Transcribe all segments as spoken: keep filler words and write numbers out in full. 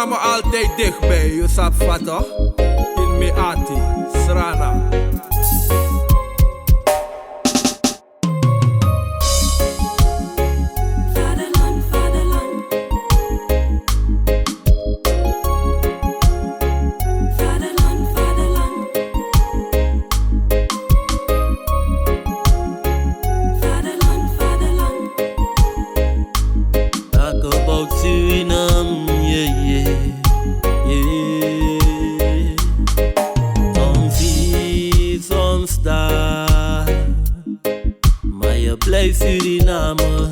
Name altijd dichtbij, je sabi fa toch? In mi ati, Srana. Vaderland, vaderland. Vaderland, vaderland. Vaderland, vaderland. Talk about Suriname, yeah, yeah, yeah. Soms hier, soms daar. Maar je blijft Suriname.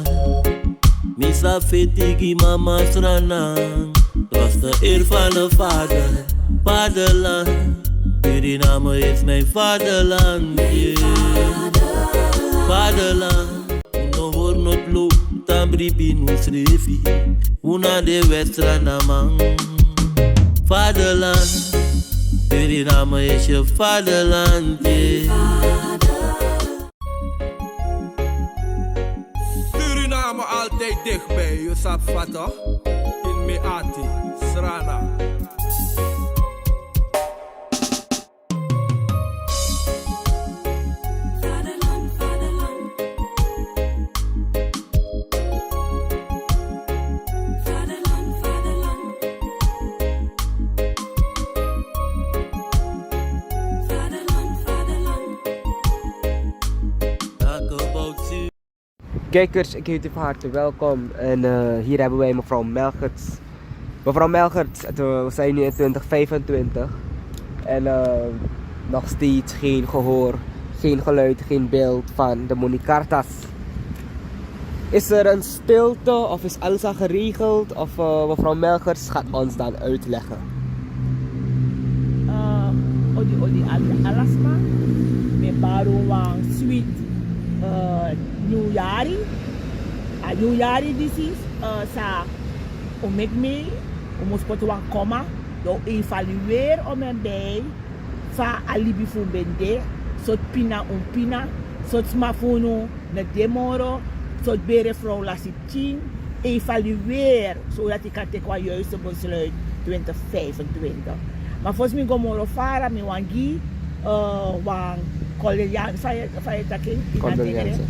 Mi sa feti gi mama Sranan. Trots de eer van de vader, vaderland. Suriname is mijn vaderland, yeah. Vaderland. Un no hori noti lo, un tan bribi un srefi. Un na de wet Sranaman. Vaderland, Suriname is je vaderland, yeah. Suriname altijd dichtbij, je sabi fa toch? In mi ati, Srana. Vaderland, vaderland. Vaderland, vaderland. Vaderland, vaderland. Talk about you. Kijkers, ik heet u van harte welkom. En eh, hier hebben wij mevrouw Melgerts. Mevrouw Melgerts, het, eh, we zijn nu in twintig vijfentwintig. En eh, nog steeds geen gehoor, geen geluid, geen beeld van de Municartas. Is er een stilte of is alles al geregeld? Of eh, mevrouw Melgerts gaat ons dan uitleggen. Eh, odi, odi, ala sma. Mi e bari un wan switi, eh, nyun yari. A nyun yari disi, eh, san un meki mi, un mus poti wan koma, dan un evalueri omeni bij fa a libi fu un ben de, sortu pina un pina, sortu sma fu unu no de moro, sortu bere frow lasi pikin, evalueer, zodat yu kan teki wan juiste besluit twintig vijfentwintig. Ma fosi mi go moro fara, mi wani gi, eh, wan condoleances, fa yu, fa yu taki, yu kan teki den. Condolences.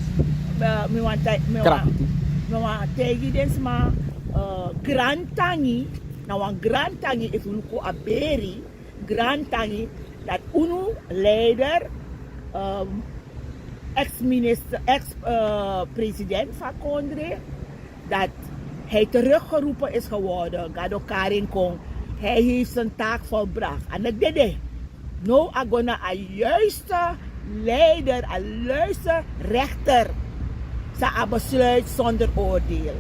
Eh, mi wani tai-, mi wani, Krakti. Mi wani taigi den sma, eh, grantangi, na wan grantangi efu un luku a beri, grantangi dati unu leider, ehm, ex-minister, ex, eh, president van Kondre, dat hij teruggeroepen is geworden. Gado kari en kon, hij heeft zijn taak volbracht. En dat deed hij. No, a go na a juiste leider, a juiste rechter. San a besluit zonder oordeel.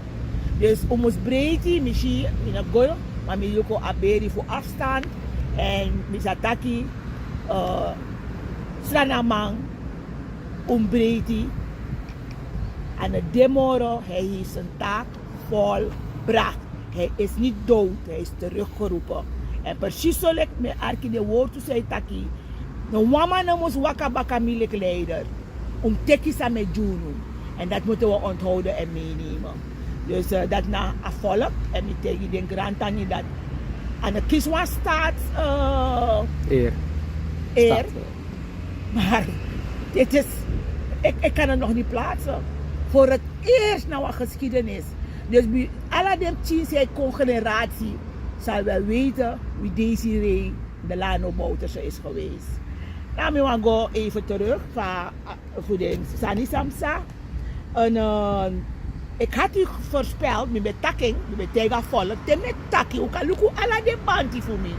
Dus un mus breiti, mi si, mi no go, ma mi luku a beri fu afstand. En mi sa taki, eh, Sranaman, un breiti, a no de moro, hij heeft zijn taak volbracht. Hij is niet dood, hij is teruggeroepen. En precies zo leki mi arki den wortu san yu taki, no wan man no mus waka baka mi leki leider. Un mus teki san mi e gi unu. En dat moeten we onthouden en meenemen. Dus, eh, dat na a volk, en mi taigi den grantangi dat a no kisi wan staats, eh, Eer. Eer. Staats, eh. Maar dit is, ik, ik kan het nog niet plaatsen. Voor het eerst na wan geschiedenis. Dus bij ala den pikin san e kon generatie zal wel weten wie Desiree Delano Bouterse is geweest. Nou, mi wani go even terug van, eh, fu den sani san mi sa. En, eh, ik had u voorspeld, mi ben taki, mi ben taigi a volk, te mi e taki, un kan luku ala den banti fu mi.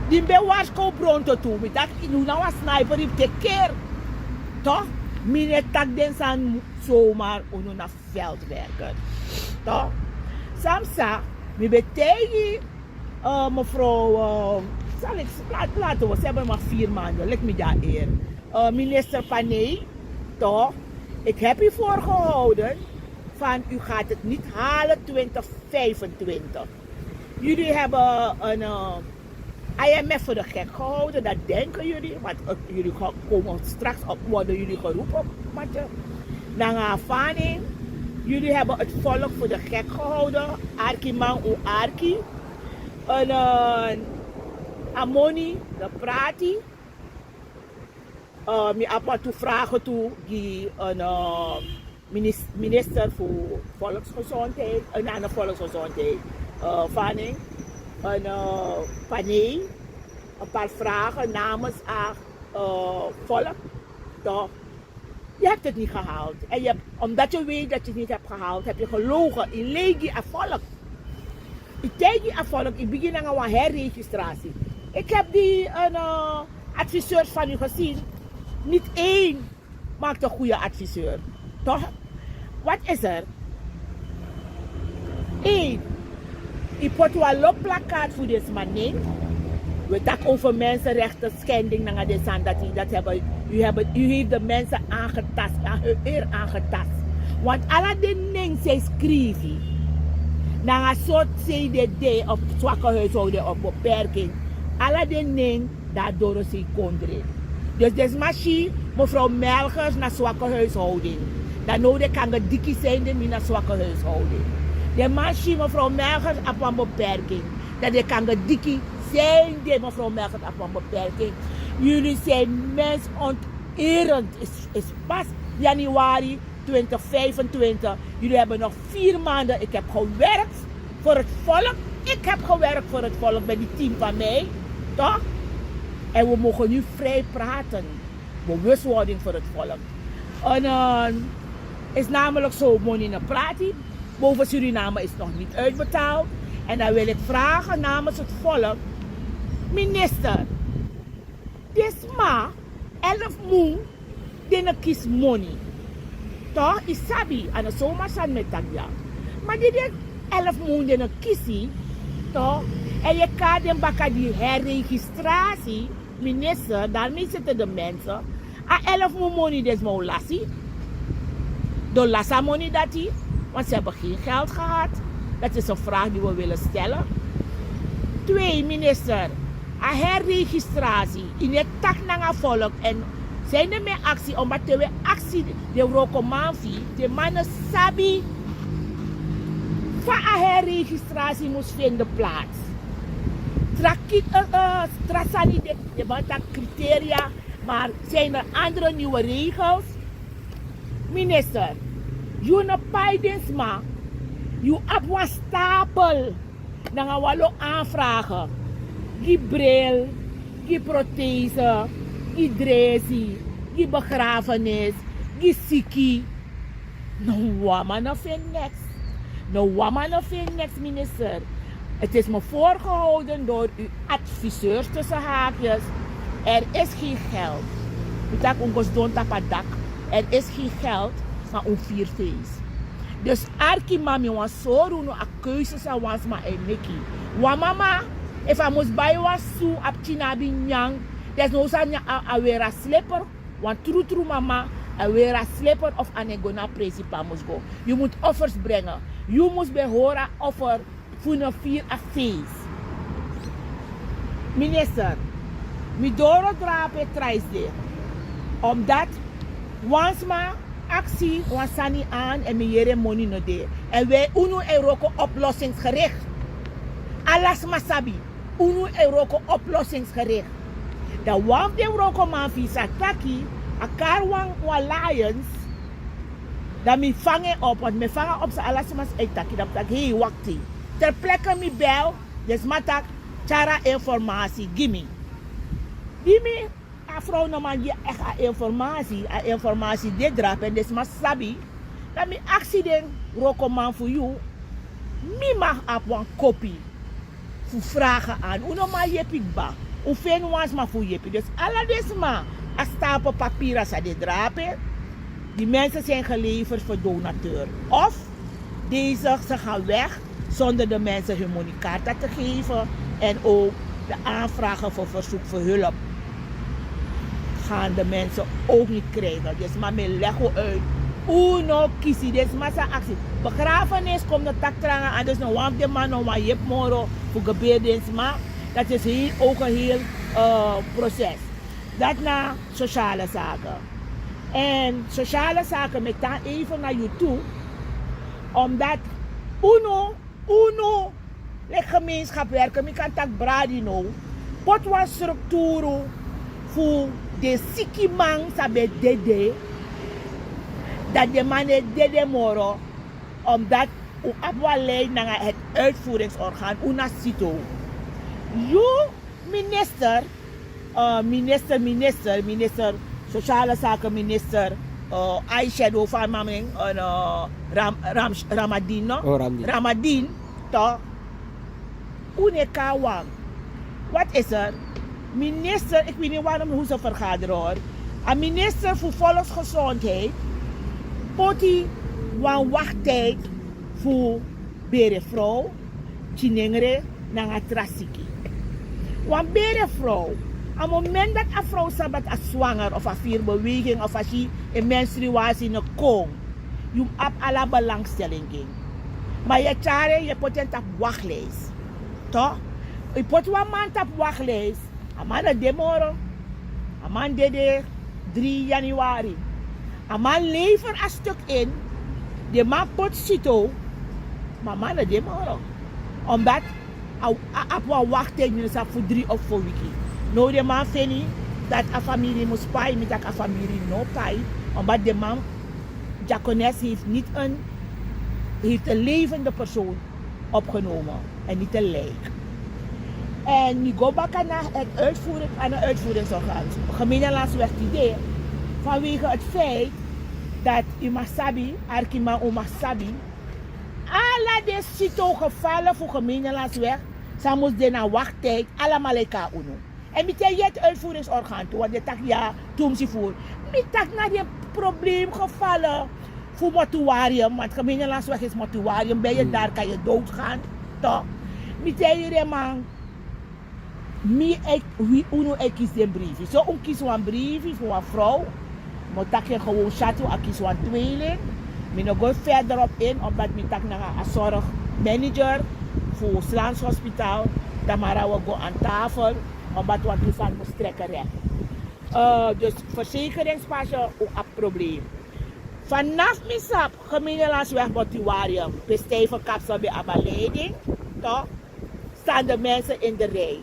Di mi ben warskow Bronto tu, mi taki, yu na wan sniper, yu mus teki keri. Toch? Mi no e taki den sani zomaar, unu na veldwerker. Toch? San mi sa, mi ben taigi, eh, mevrouw, eh, zal ik, laat, laten we, ze hebben maar vier maanden, lijkt me daar eer. Eh, minister Panay, toch? Ik heb u voorgehouden van u gaat het niet halen twintig vijfentwintig. Jullie hebben een, eh, I M F voor de gek gehouden, dat denken jullie, want, eh, jullie ko-, komen straks op, worden jullie geroepen, matje. Nanga a fani, jullie hebben het volk voor de gek gehouden, arki man un arki. En, eh, a moni, de prati. Eh, mi abi wan tu vragen tu gi en, eh, minis-, minister voor volksgezondheid, eh, na de volksgezondheid, eh, Fanning, en, eh, Panee, een paar vragen namens a, eh, volk, toch? Je hebt het niet gehaald. En je hebt, omdat je weet dat je het niet hebt gehaald, heb je gelogen. Je leek die afvallig. Ik tegen die afvallig, ik begin aan een herregistratie. Ik heb die een, eh, adviseurs van u gezien. Niet één maakt een goede adviseur. Toch? Wat is er? Eén. U poti wan lo plakkaat fu den sma nen. We taki over mensenrechten schending nanga den sani dati, dat hebben, u hebben, u heeft de mensen aangetast, aan hun eer aangetast. Want ala den nen san e skrifi nanga sortu sei den de op zwakke huishouden of beperking. Ala den nen dan a doro sei kondre. Dus den sma si mevrouw Melgers na zwakke huishouding. Dan now den kan gediki san de mi na zwakke huishouding. Den man si mevrouw Melgers abi wan beperking. Dan den kan gediki san de mevrouw Melgers abi wan beperking. Jullie zijn mensonterend. Is, is pas januari twintig vijfentwintig. Jullie hebben nog vier maanden. Ik heb gewerkt voor het volk. Ik heb gewerkt voor het volk met die team van mij. Toch? En we mogen nu vrij praten. Bewustwording voor het volk. En, eh, is namelijk zo, moni na prati. Boven Suriname is nog niet uitbetaald. En dan wil ik vragen namens het volk. Minister, den sma, elf mun, den no kisi moni. Toch, yu sabi, a no zomaar sani mi e taki ya. Ma di den elf mun den no kisi, toch, èn yu e kari den baka di herregistratie, minister, daarmee zitten de mensen. A elf mun moni den sma o lasi. Den o lasi a moni dati, want ze hebben geen geld gehad. Dat is een vraag die we willen stellen. Twee, minister, a herregistratie, yu no e taki nanga volk, èn san mi e aksi, omdat te wi e aksi den wrokoman fu yu, den man no sabi fa a herregistratie mus feni plaats. Tra ki-, eh, eh, tra sani den, den man taki criteria, maar zijn er andere nieuwe regels? Minister, yu no pai den sma, yu abi wan stapel nanga wan lo aanvragen. Gi bril, gi prothese, gi dresi, gi begrafenis, gi siki. No wan man no feni niks. No wan man no feni niks, minister. Het is me voorgehouden door uw adviseurs tussen haakjes. Er is geen geld. Mi taki un go sidon tapu a dak. Er is geen geld, ma un firi feest. Dus arki, ma mi wani sori unu a keuze san wan sma e meki. Wan mama, efu a mus bai wan su, a pikin no abi nyan, desnoods a, a, a weri a slipper. Wan trutru mama, a weri a slipper of a no e go na a presi pe a mus go. Yu mus offers brengen. Yu mus ben hori a offer fu no firi a feest. Minister, mi doro drape traisde. Omdat wan sma aksi wan sani, an èn mi yere moni no de. Èn wi, unu e wroko oplossingsgericht. Ala sma sabi, unu e wroko oplossingsgericht. Dan wan fu den wrokoman fu yu sa taki, a kari wan, wan lions, dan mi fanga en op, want mi fanga op san ala sma e taki, dan mi taki, hei, wakti. Ter plekke mi bel, den sma taki, tyari a informasi gi mi. Di mi, a frow no man gi a, a informasi, a informasi de drape, èn den sma sabi, dan mi aksi den wrokoman fu yu, mi mag abi wan kopi fu vragen aan. Un no man yepi kba. Un feni wan sma fu yepi. Dus ala den sma, a stapel papira san de drape, die mensen zijn geleverd voor donateur. Of deze, ze gaan weg zonder de mensen hun moneykaart te geven en ook de aanvragen voor verzoek voor hulp gaan de mensen ook niet krijgen. Dus ma mi e legi un uit. Un no kisi, den sma sa aksi. Begrafenis, kon mi taki tranga, anders no wan fu den man no wani yepi moro fu geberi den sma. Dat is heel, ook een heel, eh, proces. Dat na sociale zaken. En sociale zaken, mi e tan even na yu tu. Omdat unu, unu Leki gemeenskap werken, mi kan taki bradi no. Poti wan strukturu fu den sikiman san ben dede, dati den man no e dede moro, omdat un abi wan lei nanga het uitvoeringsorgaan, un na sito. Yu minister, eh, minister, minister, minister sociale zaken, minister, eh, eyeshadow van Maming, eh, Ram, Ram, Ramadin, no? Oh, Ramdin. Ramadin, toch? Unekawan. Wat is er? Minister, ik weet niet waarom hoe ze vergaderen hoor. A minister voor volksgezondheid poti wan wachttijd voor bere vrouw, tinengre, nanga tra siki. Wan bere vrouw, a moment dat a vrouw sabi dat a zwanger of a firi beweging of a si en menstruatie no kon, yu mus abi ala belangstelling gi en. Ma yu e tyari en, yu e poti en tapu wachtlijst. Toch? Yu poti wan man tapu wachtlijst, a man no de moro. A man dede drie januari. A man lever a stuk in. Den man poti sito, ma a man no de moro. Omdat a, a, a abi wan wachttijd, mi no sabi fu dri of fo wiki. Now den man feni dati a famiri mus pai, mi taki a famiri no pai. Omdat den man, Dyakones heeft niet een, heeft een levende persoon opgenomen en niet een lijk. En mi go baka na het uitvoering, aan de uitvoeringsorgaan. Gemeentelandsweg tide, vanwege het feit dat u mag sabi, arkiman, u mag sabi, ala den sito gevallen voor gemeentelandsweg, san mus de na wachttijd, allemaal lijken unu. En mi taigi het uitvoeringsorgaan tu, want den taki ya, tumsi voer. Mi taki na den probleemgevallen voor mortuarium, want gemeentelandsweg is mortuarium, ben je daar kan je doodgaan, toch? Mi taigi den man, mi e, wi unu e kisi den briefi. So un kisi wan briefi fu wan vrouw, mi o taki en gewoon syatu, a kisi wan tweeling. Mi no go verder op in, omdat mi taki nanga a zorgmanager fu Slans Hospital, dan mara wi go aan tafel, omdat wan tu sani mus trekken recht. Eh, dus verzekeringspasje, un abi probleem. Vanaf mi sabi, gemeentelandsweg mortuarium, pe Stijve Kapsel ben abi a leiding, toch? Staan de mensen in de rij.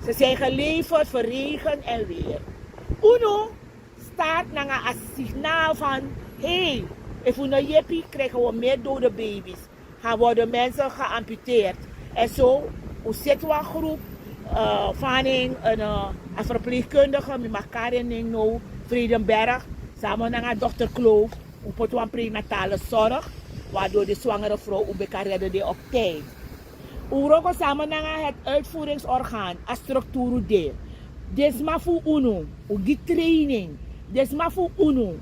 Ze zijn geleverd voor regen en weer. Unu start nanga a signaal van, hey, efu un no yepi, krijgen we meer dode baby's. Gaan worden mensen geamputeerd. En zo, un seti wan groep, eh, van een, een, eh, een verpleegkundige, mi mag kari en nen now, Vredenberg, samen nanga dokter Kloof, un poti wan prenatale zorg, waardoor de zwangere vrouw un ben kan redden op tijd. Un wroko samen nanga het uitvoeringsorgaan, a structuur de. Den sma fu unu, un gi training. Den sma fu unu,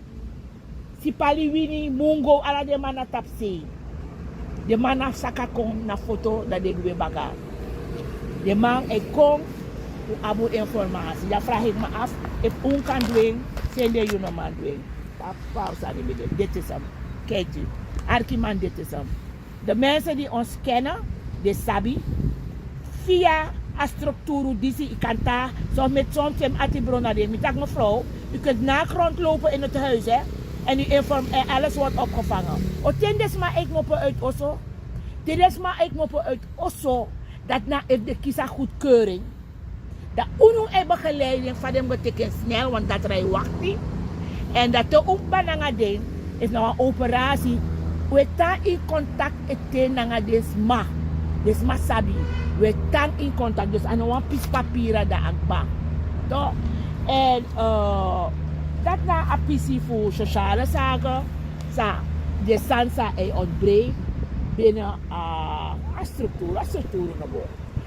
Sipaliwini, Mungo, ala den man na tapu sei. Den man na saka kon na foto, dan den gwe baka. Den man e kon, un abi un informatie. Dan vraag ik me af, efu un kan du en, sende yu no man du en. Papa, un sani mi de, deti san. Kijkt u, arkiman, deti san. De mensen die ons kennen, den sabi, via a structuur disi, yu kan taki, soms met soms ati bron na den. Mi taki, mevrouw, u kunt naakt rondlopen in het huis, hè? En u inform, en alles wordt opgevangen. O, te den sma e kmopo uit oso. Te den sma e kmopo uit oso, dati na efu den kisi a goedkeuring. Dan unu e begeleiding fa den mus go teki en snel, want datra e wakti. En dan te un kba nanga den, efu na wan operasi, un e tan in contact ete nanga den sma. Den sma sabi, un e tan in contact, dus a no wan pisi papira dan a kba. Toch? En, eh, dati na a pisi fu sociale zaken, san den sani san e ontbreek binnen, eh, a structuur, a structuur no go.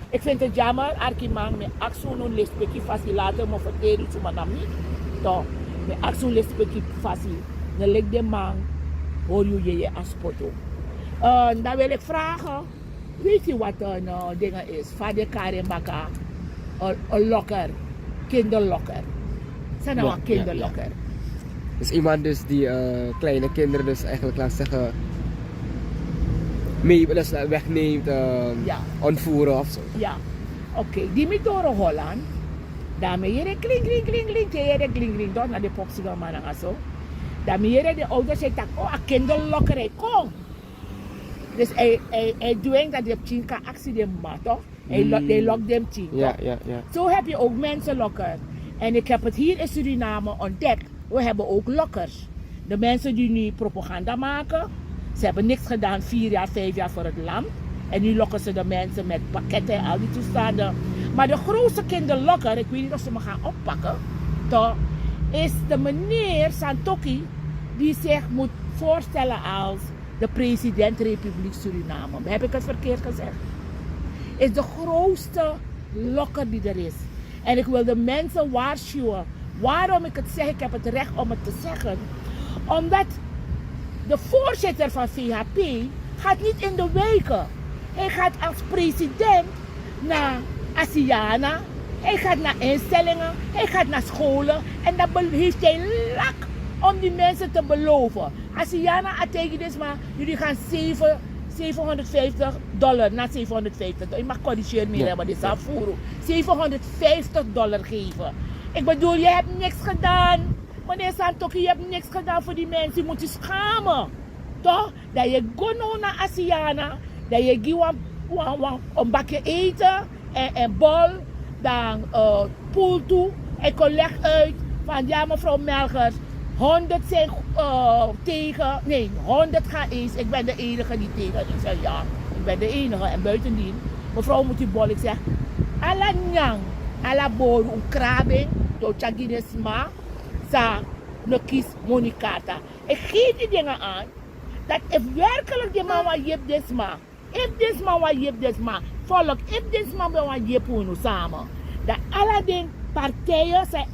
Ik vind het jammer, arkiman, mi e aksi unu lespeki fasi, later mi o ferteri yu suma na mi. Toch, mi e aksi unu lespeki fasi, no leki den man hori yu yeye a spotu. Eh, dan wil ik vragen, weet u wat een, eh, ding is? Fa den kari en baka, een, een lokker, kinderlokker. San na wan kinderlokker? Dus iemand dus die, eh, kleine kinderen dus eigenlijk, laat ik zeggen, mee, dus wegneemt, eh, ontvoeren of zo. Ja. Oké, di mi doro Holland, dan mi yere kling, kling, kling, kling, te yere kling, kling, toch, na den popsiga man nanga so. Dan mi yere den ouders e taki, o, a kinderlokker e kon. Dus hij dwingt dat de pikin kan actie de mato. Hij lokt hem tien. Zo heb je ook mensenlokker. En ik heb het hier in Suriname ontdekt. We hebben ook lokkers. De mensen die nu propaganda maken, ze hebben niks gedaan, vier jaar, vijf jaar voor het land. En nu lokken ze de mensen met pakketten en al die toestanden. Maar de grootste kinderlokker, ik weet niet of ze me gaan oppakken, toch, is de meneer Santoki, die zich moet voorstellen als de president Republiek Suriname. Heb ik het verkeerd gezegd? Is de grootste lokker die er is. En ik wil de mensen waarschuwen. Waarom ik het zeg, ik heb het recht om het te zeggen. Omdat de voorzitter van V H P gaat niet in de wijken. Hij gaat als president naar Asiana. Hij gaat naar instellingen. Hij gaat naar scholen. En dat heeft hij lak om die mensen te beloven. Asiana a taigi den sma, jullie gaan zeven, zevenhonderdvijftig dollar, na zevenhonderdvijftig dollar. Je mag corrigeren, meer, maar dit is aan voeren. Zevenhonderdvijftig dollar geven. Ik bedoel, je hebt niks gedaan. Meneer Santoki, je hebt niks gedaan voor die mensen. Je moet je schamen. Toch? Dat je go now na Asiana, dat je gi wan, wan, wan, een bakje eten en, en bol, dan uh, poel toe. Ik kon leg uit van ja, mevrouw Melgers, honderd zijn uh, tegen. Nee, honderd gaan eens. Ik ben de enige die tegen is. Zei ja, ik ben de enige. En buitendien, mevrouw moet u bol. Ik zeg, ala nyang, ala boru, un krabing, do tyaginesma, sa no kis monikata. Ik geef die dingen aan. Dat is werkelijk die mama, je hebt dit sma. Efu den sma wan yepi den sma, volk, efu den sma ben wan yepi unu sama, dan ala den partijen san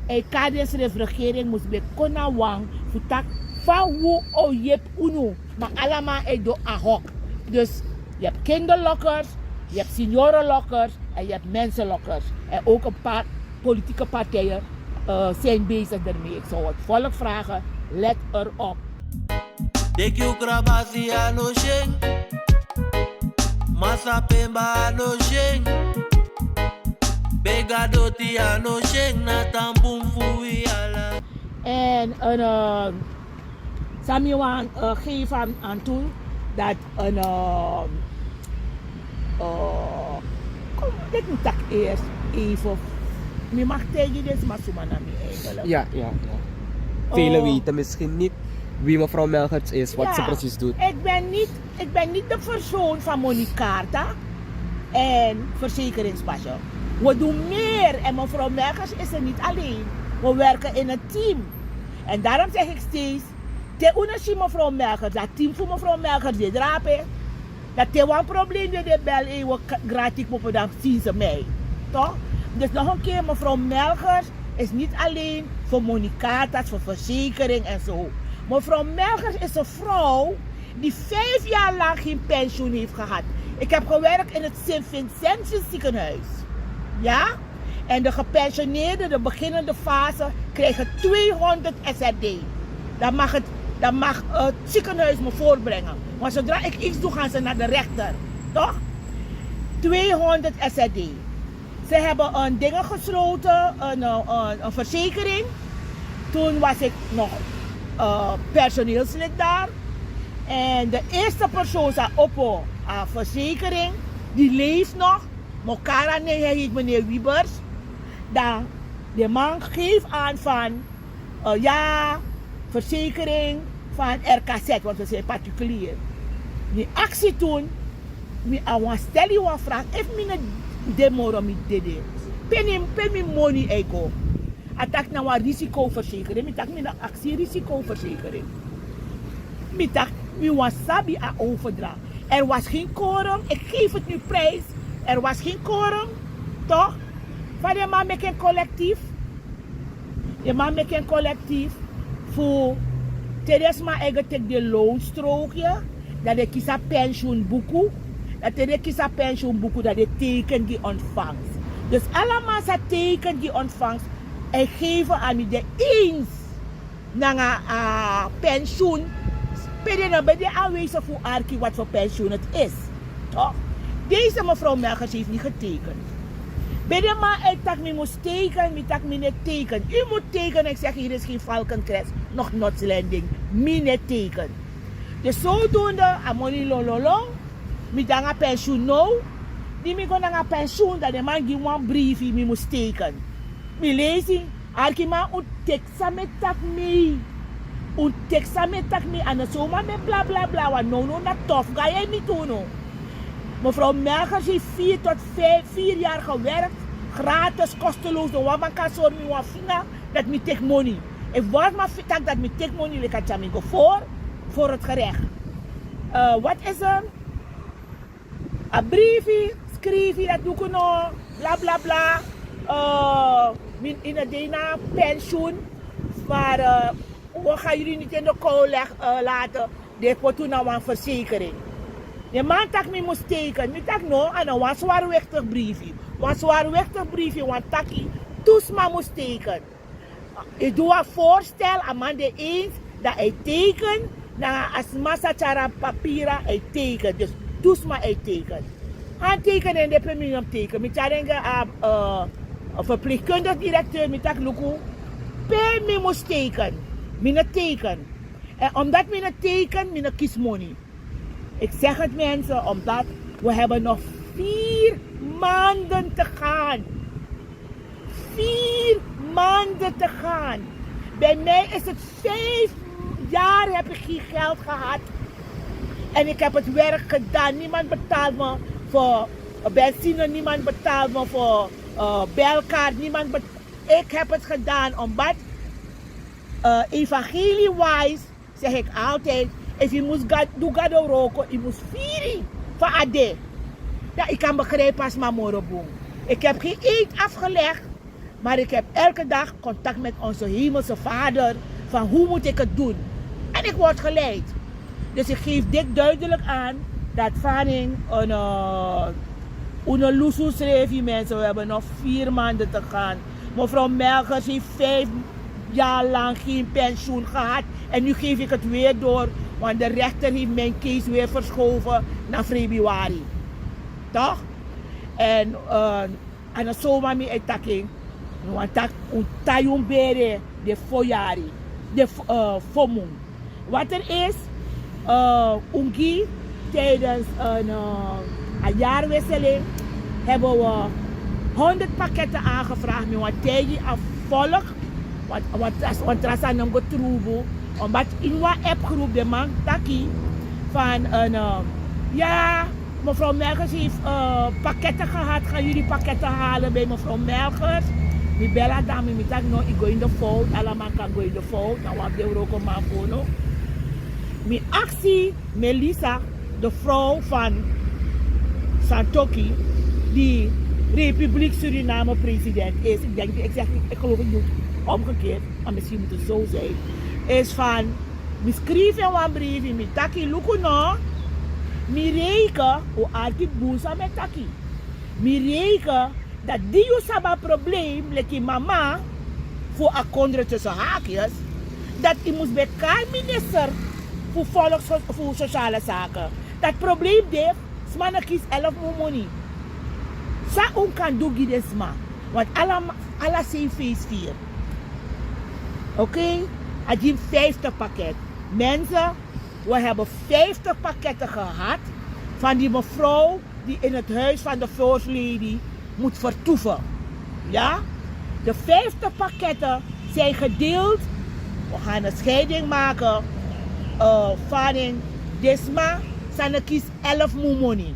e kari densrefi regering mus ben kon na wan fu taki fa un o yepi unu. Ma alamal e du ahok. Dus yu hebi kinderlokkers, yu hebi seniorenlokkers en yu hebi mensenlokkers. En ook een paar politieke partijen uh, zijn bezig ermee. Ik zou het volk vragen, let erop. Deki ukrabasi a no syen. Masa pemba a no syen. Bega doti a no syen. Na tan bun fu wi ala. En een uh, san mi wani uh, gefi an tu dat een uh, uh, kom, leki mi taki eerst even. Mi mag taigi den sma suma na mi eigenlijk. Ja, ja, ja. Velen weten misschien niet wie mevrouw Melgerts is, wat ze precies doet. Ik ben niet, ik ben niet de persoon van Monicarta en verzekeringsbasje. We doen meer en mevrouw Melgerts is er niet alleen. We werken in een team. En daarom zeg ik steeds, te unu si mevrouw Melgerts, dat team fu mevrouw Melgerts de drape. Dat te wan probleem de, de bel e we gratis popo dan zien ze mij. Toch? Dus nog een keer, mevrouw Melgers is niet alleen voor Monicatas, voor verzekering en zo. Mevrouw Melgers is een vrouw die vijf jaar lang geen pensioen heeft gehad. Ik heb gewerkt in het Sint Vincentius ziekenhuis. Ja? En de gepensioneerden, de beginnende fase, krijgen tweehonderd S R D. Dan mag het, dan mag het ziekenhuis me voorbrengen. Want zodra ik iets doe, gaan ze naar de rechter. Toch? Tweehonderd S R D. Ze hebben een dingen gesloten, een, een, een verzekering. Toen was ik nog uh, personeelslid daar. En de eerste persoon zei: Oppo, uh, verzekering, die leeft nog. Mokara, nee, hij heet meneer Wiebers. Dan de man geeft aan van uh, ja, verzekering van R K Z, want we zijn particulier. Die actie toen, mi a wan stel yu wan vraag, efu mi no de moro, mi dede. Pe mi, pe mi moni e go? A taki na wan risicoverzekering, mi taki mi no actie risicoverzekering. Mi taki mi wani sabi a overdracht. Er was geen quorum, ik geef het nu prijs. Er was geen quorum, toch? Van de man meki en collectief. De man meki en collectief fu te den sma e go teki den loonstrookye, dan den kisi a pensioenbuku. Dan te den kisi a pensioenbuku, dan den teken gi ontvangst. Dus ala man san teken gi ontvangst, e geven aan mi de eens nanga a pensioen. Pe den no ben de aanwezig fu arki wat voor pensioen het is. Toch? Deze mevrouw Melgers heeft niet getekend. Bij de man, ik tak mi mus teken, mi tak mi no teken. U moet tekenen, ik zeg, hier is geen Falkenkres, nog Notslending. Mi no teken. Dus zodoende a moni lololo, mi de nanga pensioen now. Di mi go nanga pensioen, dan den man gi mi wan briefi, mi mus teken. Mi leisi, arkiman, un teki san mi e taki mei. Un teki san mi e taki mei, a no soma mi e blablabla, want nownow na tof ga yu e miti unu. Mevrouw Melchers heeft vier tot vijf, vier jaar gewerkt, gratis, kosteloos. No wan man kan sori mi wan finga dat mi teki moni. Efu wan sma taki dat mi teki moni, leki a tyari mi go voor, voor het gerecht. Eh, wat is er? A briefi skrifi, dat doe ik no, bla bla bla. Eh, mi, ini a dei na pensioen, maar, eh, we gaan jullie niet in de kou leg-, eh, laten. Den poti unu na wan verzekering. Den man taki mi mus teken. Mi taki no, a no wan zwaarwichtig briefi. Wan zwaarwichtig briefi wani taki tu sma mus teken. Yu du wan voorstel, a man de eens, dan a e teken, dan a sma sa tyari a papira, a e teken. Dus tu sma a e teken. Handtekening, den pe mi no mus teken. Mi tyari en gi a, eh, a verpleegkundig directeur, mi taki luku, pe mi mus teken. Mi no teken. En omdat mi no teken, mi no kisi moni. Ik zeg het, mensen, omdat we hebben nog vier maanden te gaan. Vier maanden te gaan. Bij mij is het vijf jaar heb ik geen geld gehad. En ik heb het werk gedaan. Niemand betaalt me voor benzine, niemand betaalt me voor, eh, belkaart, niemand bet-, ik heb het gedaan omdat, eh, evangelie-wise zeg ik altijd, efu yu mus ga-, du gado wroko, yu mus firi fa a de. Dan yu kan begrijpen a sma moro bun. Ik heb geen eed afgelegd, maar ik heb elke dag contact met onze hemelse Vader van hoe moet ik het doen. En ik word geleid. Dus ik geef dit duidelijk aan, dat fani, eh, unu no lusu srefi, mensen, we hebben nog vier maanden te gaan. Mevrouw Melchers heeft vijf jaar lang geen pensioen gehad. En nu geef ik het weer door, want de rechter heeft mijn case weer verschoven naar februari. Toch? En, eh, a no soma mi e taki en, mi wani taki un taigi un bere den fo yari, den fo-, eh, fo mun. Wat er is, eh, un gi tijdens een, eh, een jaarwisseling hebben we honderd pakketten aangevraagd. Mi wani taigi a volk, want, want, want tra sani no mus go trubu. Omdat in wan appgroep den man taki van een, eh, ja, mevrouw Melchers heeft, eh, pakketten gehad. Gaan jullie pakketten halen bij mevrouw Melchers? Mi bel a dame, mi taki no, yu go in de fout. Ala man kan go in de fout. Na wan de wroko man fu unu. Mi aksi Melissa, de vrouw van Santokhi, die Republiek Suriname president is. Ik denk, ik zeg niet, ik geloof het niet, omgekeerd, maar misschien moet het zo zijn. Is van, mi skrifi en wan briefi, mi taki luku no, mi reiki, un arki bun san mi e taki. Mi reiki, dat di yu sabi a probleem, leki mama, fu a kondre tussen haakjes, dat yu mus ben kari minister fu volks-, fu sociale zaken. Dat probleem de, sma no kisi elf mun moni. San un kan du gi den sma? Want ala, ala sei feest vier. Oké? A gi vijftig pakket. Mensen, we hebben vijftig pakketten gehad van die mevrouw die in het huis van de First Lady moet vertoeven. Ja? De vijftig pakketten zijn gedeeld. We gaan een scheiding maken. Eh, van in den sma san no kisi elf mun moni.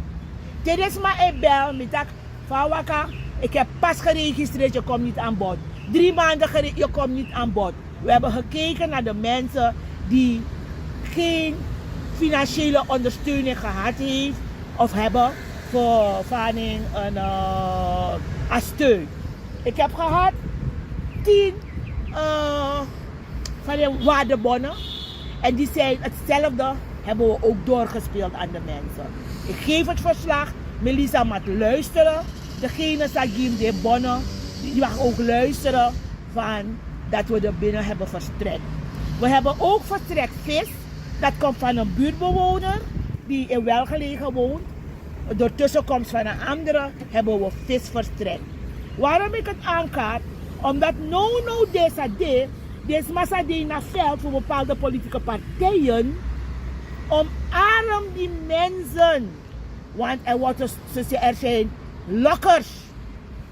Te den sma e bel, mi taki, fa a waka, ik heb pas geregistreerd, je komt niet aan bod. Drie maanden gere-, je komt niet aan bod. We hebben gekeken naar de mensen die geen financiële ondersteuning gehad heeft of hebben voor fanning een, eh, a steun. Ik heb gehad tien, eh, van die waardebonnen. En die zijn hetzelfde, hebben we ook doorgespeeld aan de mensen. Ik geef het verslag. Melissa mag luisteren. Degene san gi mi den bonnen, die mag ook luisteren van dat we de binnen hebben verstrekt. We hebben ook verstrekt vis. Dat komt van een buurtbewoner die in Welgelegen woont. Door tussenkomst van een andere hebben we vis verstrekt. Waarom ik het aankaart? Omdat nownow deze de, deze massa die na veld voor bepaalde politieke partijen, Omarm die mensen. Want er wordt, ze, ze- er zijn lokkers.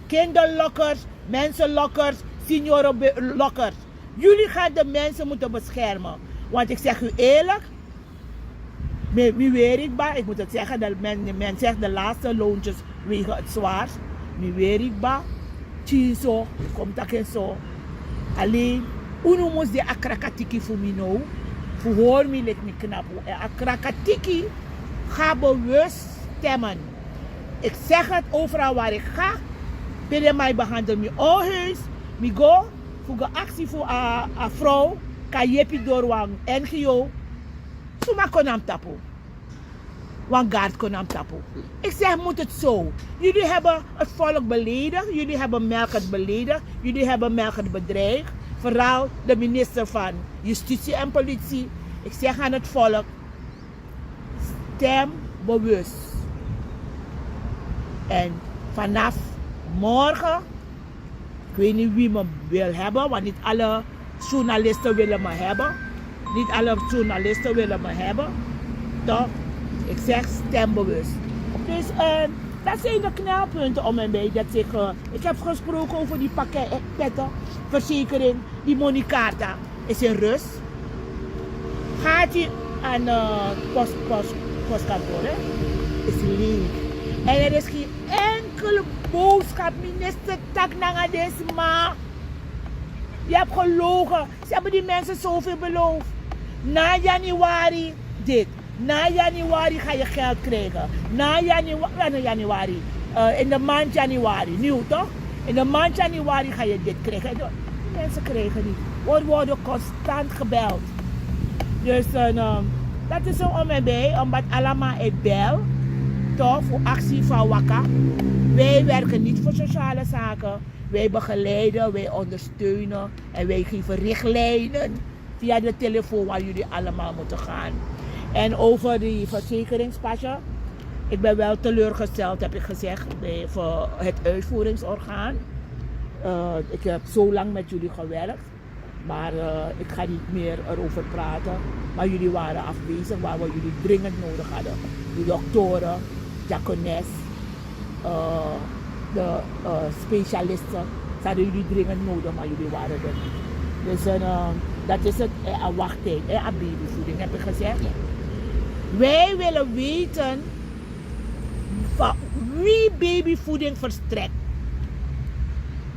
Kinderlokkers, mensenlokkers, seniorenlokkers. Jullie gaan de mensen moeten beschermen. Want ik zeg u eerlijk, mi, mi weri kba, ik moet het zeggen, de men, de men zegt de laatste loontjes wegen het zwaarst. Mi weri kba, tyin so, kom taki en so. Alleen, unu mus de a krakatiki fu mi now, fu hori mi leki mi knapu. En a krakatiki ga bewust stemmen. Ik zeg het overal waar ik ga. Pe den man e behandel mi, o huis, mi go fu go aksi fu a, a vrouw kan yepi dori wan N G O. Suma kon na mi tapu. Wan guard kon na mi tapu. Ik zeg, moet het zo? Jullie hebben het volk beledigd. Jullie hebben Melkert beledigd. Jullie hebben Melkert bedreigd. Vooral de minister van Justitie en Politie. Ik zeg aan het volk, stem bewust. En vanaf morgen, ik weet niet wie me wil hebben, want niet alle journalisten willen me hebben. Niet alle journalisten willen me hebben. Toch? Ik zeg, stem bewust. Dus eh, dat zijn de knelpunten om en bij. Dat ik, eh, ik heb gesproken over die pakketten, verzekering, die Monicarta is in rust. Gaat u aan eh, post, post, postkantoor, hè? Is leeg. En er is geen enkele boodschap, minister, taki nanga den sma. Je hebt gelogen. Ze hebben die mensen zoveel beloofd. Na januari dit. Na januari ga je geld krijgen. Na janua-, na januari. Eh, in de maand januari. Nieuw toch? In de maand januari ga je dit krijgen. De mensen krijgen niet. We worden constant gebeld. Dus eh, dat is zo om en bij. Omdat allemaal e bel. Toch? Voor actie van waka. Wij werken niet voor sociale zaken. Wij begeleiden, wij ondersteunen en wij geven richtlijnen via de telefoon waar jullie allemaal moeten gaan. En over die verzekeringspasje, ik ben wel teleurgesteld, heb ik gezegd, bij, voor het uitvoeringsorgaan. Eh, ik heb zo lang met jullie gewerkt, maar eh, ik ga niet meer erover praten. Maar jullie waren afwezig waar we jullie dringend nodig hadden. De doktoren, diakones, eh, de eh, specialisten. Ze hadden jullie dringend nodig, maar jullie waren er niet. Dus eh, dat is het, eh, a wachtijd, eh, a babyvoeding, heb ik gezegd. Wij willen weten van wie babyvoeding verstrekt.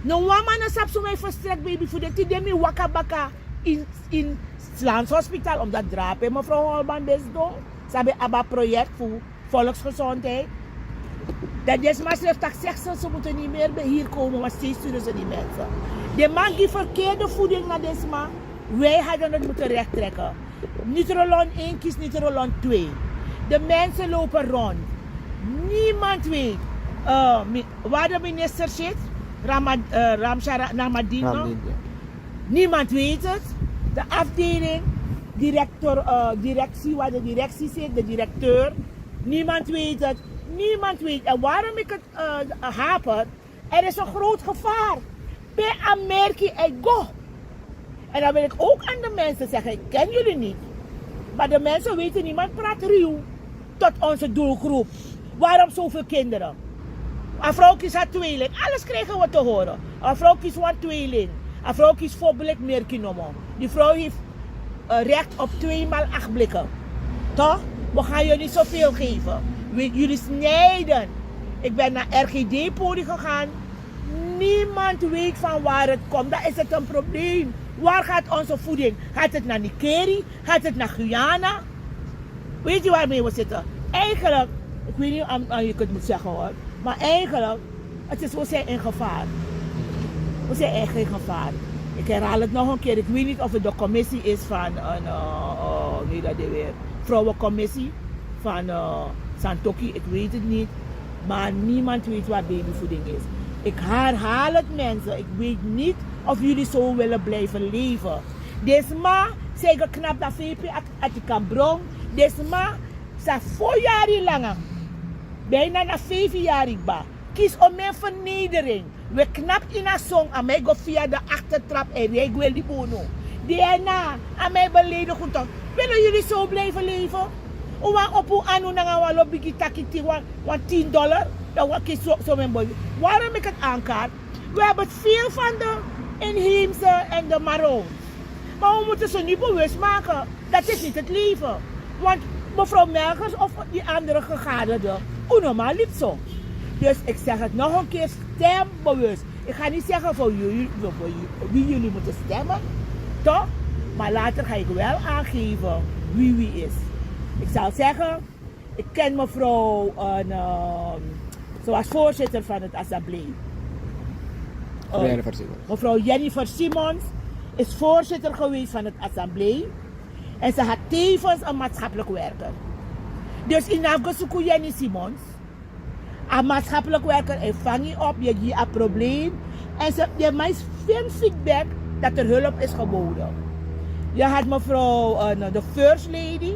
No wan man no sabi suma e verstrek babyvoeding. Tide mi waka baka in, in Slans Hospital, omdat drape mevrouw Holman ben sidon. Ze hebben a project voor volksgezondheid. Dat deze man schrijft dat zegt ze, ze moeten niet meer bij hier komen, want steeds sturen ze die mensen. De man die verkeerde voeding naar deze man, wij hadden het moeten recht trekken. Niet Roland één kiest niet Roland twee. De mensen lopen rond. Niemand weet eh, mi- waar de minister zit. Rama, eh, Ramsha Ra- Namadino. Niemand weet het. De afdeling, director, eh, directie, waar de directie zit, de directeur. Niemand weet het. Niemand weet. En waarom ik het eh, haper, er is een groot gevaar. Pe a merki e go. En dan wil ik ook aan de mensen zeggen, ik ken jullie niet. Maar de mensen weten, niemand praat ruw tot onze doelgroep. Waarom zoveel kinderen? A vrouw kies haar tweeling. Alles krijgen we te horen. A vrouw kies wan tweeling. A vrouw kies voor blik merki nomo. Die vrouw heeft eh, recht op tweemaal acht blikken. Toch? We gaan jullie zoveel geven. We- jullie snijden. Ik ben naar R G D-poli gegaan. Niemand weet van waar het komt. Dan is het een probleem. Waar gaat onze voeding? Gaat het naar Nikeri? Gaat het naar Guyana? Weet je waarmee we zitten? Eigenlijk, ik weet niet of je het moet zeggen hoor. Maar eigenlijk, het is, we zijn in gevaar. We zijn echt in gevaar. Ik herhaal het nog een keer. Ik weet niet of het de commissie is van een, eh, eh, hoe heet dat ding weer? Vrouwencommissie van eh, Santoki. Ik weet het niet. Maar niemand weet waar babyvoeding is. Ik herhaal het, mensen. Ik weet niet of jullie zo willen blijven leven. Deze man, zij geknapt naar V P Atikambron. Deze man, sa fo yari langa. Bijna na vijf yari kba. Kisi omeni vernedering. We knapt in a song, a mi go via de achtertrap en wij wil die bono. D N A, a mi belediging toch. Willen jullie zo blijven leven? Un wani opo un anu nanga wan lo bigi taki tin, wan tin dollar, dan wan kisi somen boi. Wari meki het ankaart. We hebben veel van de inheemse en de maroons. Maar we moeten ze nu bewust maken. Dat is niet het leven. Want mevrouw Melkers of die andere gegaderde, un no man libi so. Dus ik zeg het nog een keer, stem bewust. Ik ga niet zeggen voor jullie, voor jullie, wie jullie moeten stemmen. Toch? Maar later ga ik wel aangeven wie wie is. Ik zal zeggen, ik ken mevrouw, een, ehm, ze was voorzitter van het assemblee. Mevrouw Jennifer Simons. Mevrouw Jennifer Simons is voorzitter geweest van het assemblee. En ze had tevens een maatschappelijk werker. Dus in afgezoek Jenny Simons, a maatschappelijk werker, hij vang je op, je geeft a probleem. En ze, je meest vindt feedback dat er hulp is geboden. Je had mevrouw, eh, de first lady,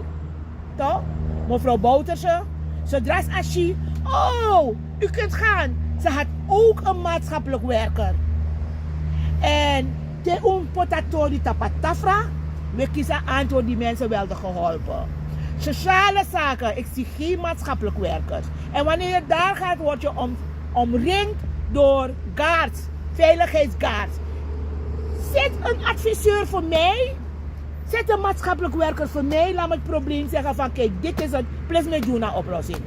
toch? Mevrouw Bouterse. Zodra ze, oh, u kunt gaan. Ze had ook een maatschappelijk werker. En te un poti a tori tapu a tafra, we kisi a antwoord die mensen werden geholpen. Sociale zaken, ik zie geen maatschappelijk werkers. En wanneer je daar gaat, word je om, omringd door guards, veiligheidsguards. Zet een adviseur voor mij, zet een maatschappelijk werker voor mij, laat me het probleem zeggen van: kijk, dit is het, plus met doen een oplossing.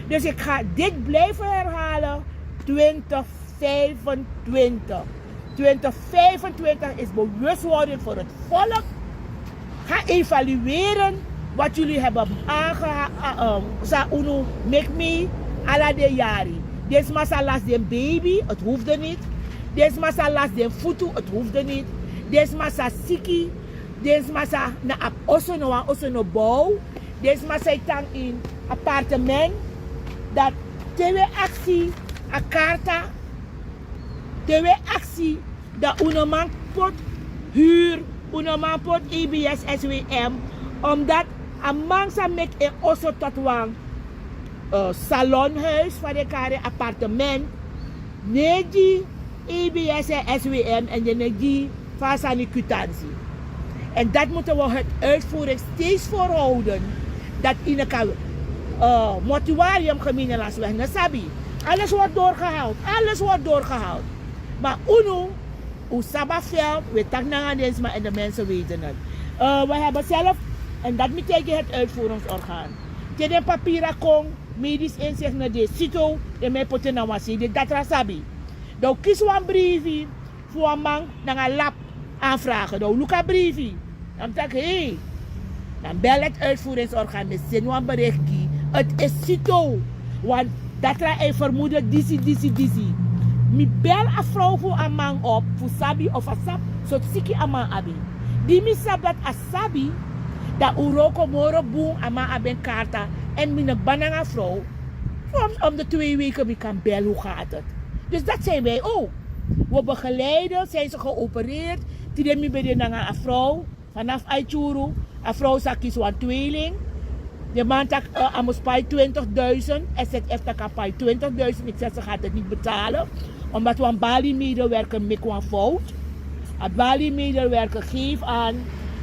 Dus ik ga dit blijven herhalen, twintig vijfentwintig. Twintig vijfentwintig is bewustwording voor het volk. Ga evalueren wat jullie hebben aangehouden. Sa unu meki mi ala den yari. Den sma sa lasi den baby, het hoefde niet. Den sma sa lasi den futu, het hoefde niet. Den sma sa siki. Den sma sa na abi oso, no wan oso no bow. Den sma sa e tan ini appartement. Dan te wi e aksi a karta, te wi e aksi, dan un no man poti huur, un no man poti E B S S W M, omdat a man sa meki en oso tot wan, eh, salonhuis, fa den e kari en, appartement, no e gi E B S S W M en den no e gi fa a sani kwitansi. En dat moeten we het uitvoering steeds voorhouden. Dat in elkaar, eh, mortuarium, gemene landsweg, no sabi. Alles wordt doorgehaald. Alles wordt doorgehaald. Maar unu, un sabi a veld, we taki nanga den sma en de mensen weten het. Eh, we hebben zelf, en dat mi taigi het uitvoeringsorgaan. Te den papira kon, medisch inzicht no de, sito, den man e poti en na wan sei, den datra sabi. Dan un kisi wan briefi fu wan man nanga lap aanvragen. Dan un luku a briefi. Dan mi taki, hey. Dan bel het uitvoeringsorgaan, mi seni wan bericht gi. Het is sito. Want datra e vermoeden disi, disi, disi. Mi bel a vrouw fu a man op, fu sabi of a sabi sortu siki a man abi. Di mi sabi dat a sabi, dan un wroko moro bun, a man abi en karta. En mi no kba nanga a vrouw. Om, om de twee weken mi kan bel, hoe gaat het? Dus dat zijn wij ook. We begeleiden, zijn ze geopereerd. Tide mi ben de nanga a vrouw. Vanaf Aitjuru, a vrouw sa kisi wan tweeling. De man taki, eh, a mus pai twintigduizend. S Z F taki a pai twintigduizend. Ik zeg, ze gaat het niet betalen. Omdat wan baliemedewerker meki wan fout. A baliemedewerker geef aan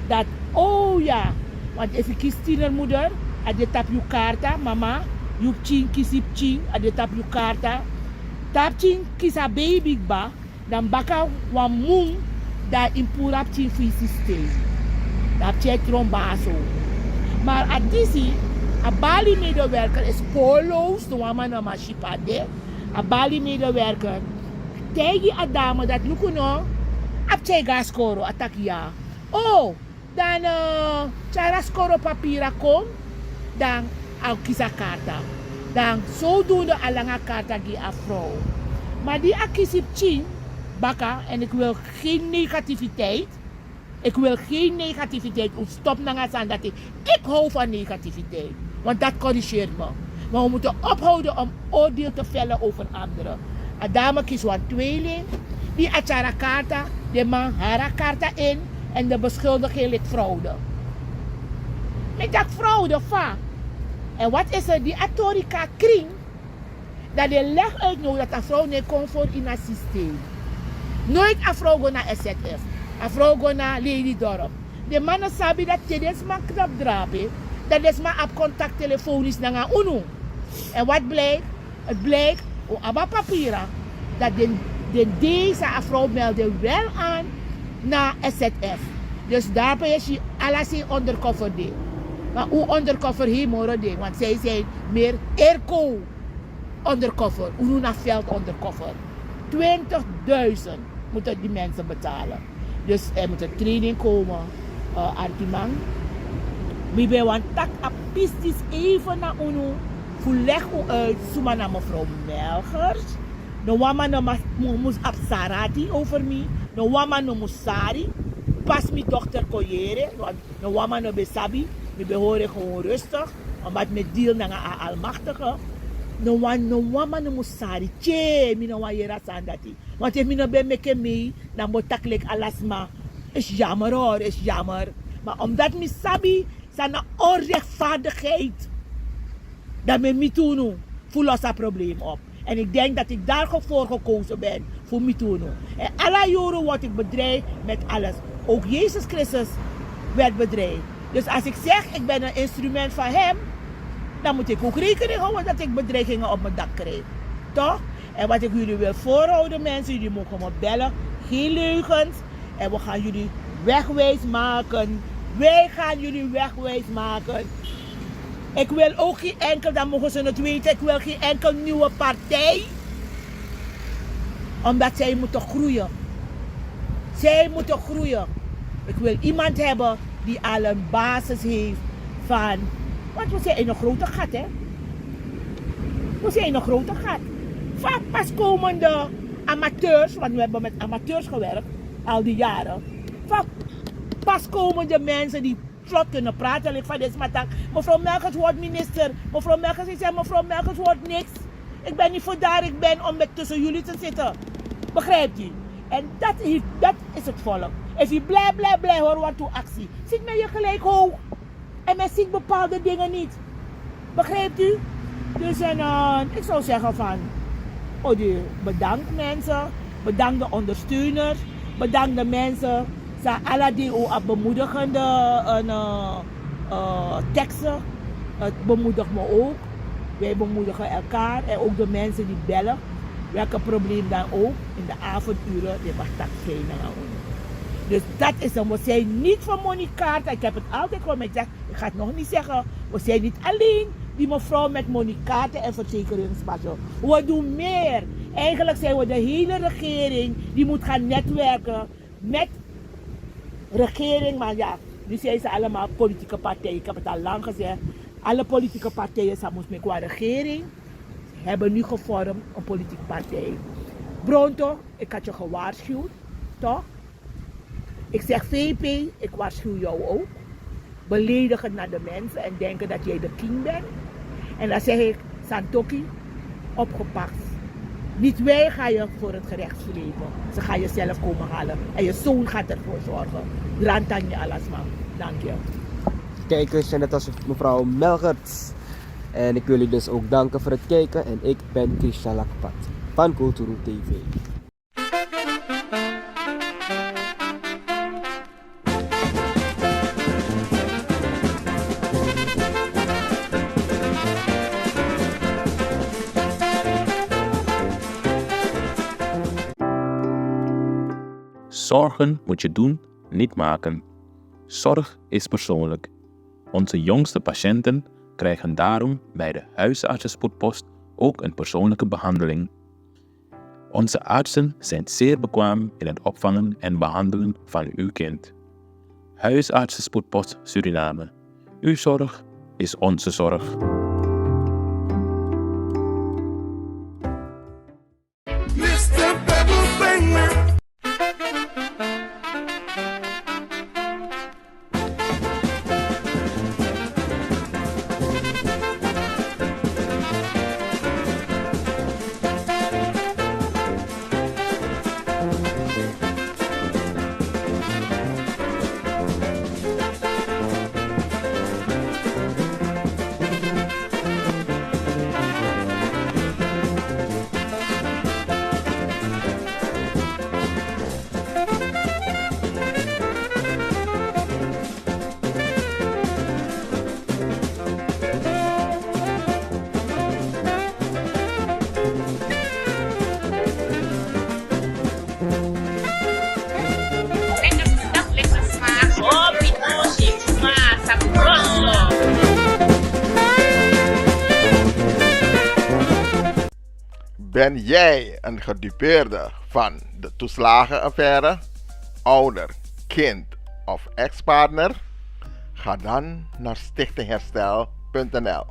dat, oh ja, want efu yu kisi tienermoeder, a de tapu yu karta, mama, yu pikin kisi pikin, a de tapu yu karta. Te a pikin kisi a baby kba, dan baka wan mun, dan yu puru a pikin fu yu systeem. Dan a pikin e tron baka so. Maar a disi, a baliemedewerker is spoorloos, no wan man no man si pe a de. A baliemedewerker taigi a dame dat luku no, a pikin e go na skoro, a taki ya. Oh, dan, eh, tyari a skoro papira kon, dan a kisi a karta. Dan zodoende a langa karta gi a vrouw. Maar di a kisi pikin baka, en ik wil geen negativiteit. Ik wil geen negativiteit. Un stop nanga a sani dati. Ik hou van negativiteit. Want dat corrigeert me. Maar we moeten ophouden om oordeel te vellen over anderen. A dame kisi wan tweeling. Di a tyari a karta, den man hari a karta in. En de beschuldiging ligt fraude. Mi taki fraude fa? En wat is er, di a tori kon krin? Dan den leg uit now dat a vrouw no e kon voor ini a systeem. Nooit a vrouw go na S Z F. A vrouw go na Lelydorp. Den man no sabi dat te den sma knapu drape, Dan den sma abi contact telefonisch nanga unu. En wat blijkt? Het blijkt, un abi a papira, dat den, den dei san a vrouw melde wel aan na S Z F. Dus daar ben je si ala sei undercover de. Maar un undercover hei moro de, want zij zijn meer airco undercover. Unu na veld undercover. Twintigduizend moeten die mensen betalen. Dus er moet een training komen, eh, Artiman. Mi ben wan taki a pistis even na unu. Fu leg un uit, suma na mevrouw Melgers. No wan man no mas, mu, mus abi sarati over mi. No wan man no mus sari. Pas mi dochter kon yere. No, no wan man no ben sabi. Mi ben hori gewoon rustig. Omdat mi deal nanga a almachtige. No wan, no wan man no mus sari. Tye, mi no wan yere a sani dati. Want efu mi no ben meki en mei, dan mi o taki leki ala sma. Is jammer hoor, is jammer. Maar omdat mi sabi, san na onrechtvaardigheid, dan mi e miti unu fu los a probleem op. En ik denk dat ik daarvoor gekozen ben, fu miti unu. En ala yuru word ik bedreigd met alles. Ook Jezus Christus werd bedreigd. Dus als ik zeg, ik ben een instrument van hem, dan moet ik ook rekening houden dat ik bedreigingen op mijn dak krijg. Toch? En wat ik jullie wil voorhouden, mensen, jullie mogen me bellen. Geen leugens. En we gaan jullie wegwijs maken. Wij gaan jullie wegwijs maken. Ik wil ook geen enkel, dan mogen ze het weten, ik wil geen enkel nieuwe partij. Omdat zij moeten groeien. Zij moeten groeien. Ik wil iemand hebben die al een basis heeft van. Want we zijn in een grote gat, hè? We zijn in een grote gat. Van paskomende amateurs, want we hebben met amateurs gewerkt al die jaren. Van paskomende mensen die vlot kunnen praten. Like van deze matak. Mevrouw Melgers wordt minister. Mevrouw Melgers, ik zeg, mevrouw Melgers wordt niks. Ik ben niet voor daar, ik ben om met tussen jullie te zitten. Begrijpt u? En dat, heeft, dat is het volk. Als u blij, blij, blij hoor, wat toe actie. Zit men je gelijk hoog. En men ziet bepaalde dingen niet. Begrijpt u? Dus en, eh, ik zou zeggen van, oh, die, bedankt mensen. Bedankt de ondersteuners. Bedankt de mensen. Sa ala die u op bemoedigende, eh, eh, eh, teksten. Het bemoedigt me ook. Wij bemoedigen elkaar en ook de mensen die bellen. Welke probleem dan ook, in de avonduren, die mag dat zijn. Dus dat is een, we zijn niet voor Monique Kaarten. Ik heb het altijd gewoon met gezegd, ik ga het nog niet zeggen. We zijn niet alleen die mevrouw met Monique Kaarten en verzekeringsbedrijf. We doen meer. Eigenlijk zijn we de hele regering die moet gaan netwerken met regering. Maar ja, nu zijn ze allemaal politieke partijen. Ik heb het al lang gezegd. Alle politieke partijen zijn, moest met qua regering, hebben nu gevormd een politieke partij. Bronto, ik had je gewaarschuwd, toch? Ik zeg V P, ik waarschuw jou ook. Beledigend naar de mensen en denken dat jij de king bent. En dan zeg ik, Santokhi, opgepakt. Niet wij gaan je voor het gerecht slepen. Ze gaan je zelf komen halen. En je zoon gaat ervoor zorgen. Drantangi alasma. Dank je. Kijkers, en dat was mevrouw Melgerts. En ik wil u dus ook danken voor het kijken. En ik ben Christian Lakpat van Kulturu T V. Zorgen moet je doen, niet maken. Zorg is persoonlijk. Onze jongste patiënten krijgen daarom bij de huisartsenspoedpost ook een persoonlijke behandeling. Onze artsen zijn zeer bekwaam in het opvangen en behandelen van uw kind. Huisartsenspoedpost Suriname. Uw zorg is onze zorg. Ben jij een gedupeerde van de toeslagenaffaire, ouder, kind of ex-partner? Ga dan naar stichting herstel punt n l.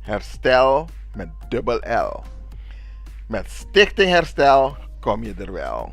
Herstel met dubbel L. Met Stichting Herstel kom je er wel.